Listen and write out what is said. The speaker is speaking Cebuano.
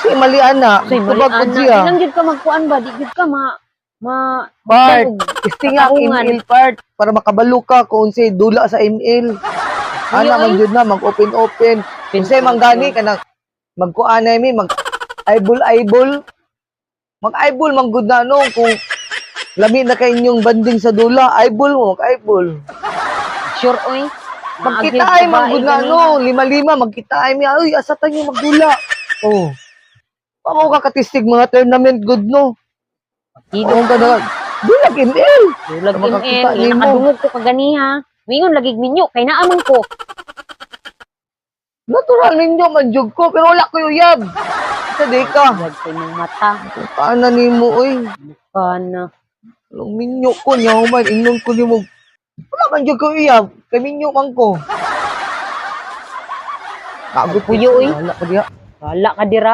Si mali ana, Say mali tubag pud ana. siya. Di lang jud ka magkuan ba, di jud ka ma ma Part, og testing ang katarungan. ML part para makabalo ka kung unsay dula sa ML. Ana Uy, man jud na mag open open. Unsay man gani kanang magkuan na mi mag eyeball eyeball. Mag eyeball man gud na no kung lami na kay inyong banding sa dula, eyeball mo, mag eyeball. Sure oy. Magkita ay man gud na no, lima-lima magkita ay mi. Uy, asa tayo magdula? Oh. Pamo ka katistig mga tournament good no. Hido Oo ka na. Dulag ML. Dulag Makakita ML, nimo. nakadungog ko kaganiha. Mingon lagi minyo kay naa man ko. Natural ninyo man jud ko pero wala ko uyab. Sa di ka. Wag kay mong mata. Paano nimo oy? Kana. Anong minyo ko niya man ingnon ko nimo. Wala man jud ko uyab kay minyo man ko. Kagot Puyo, oy. Wala ko diha. Wala ka dira.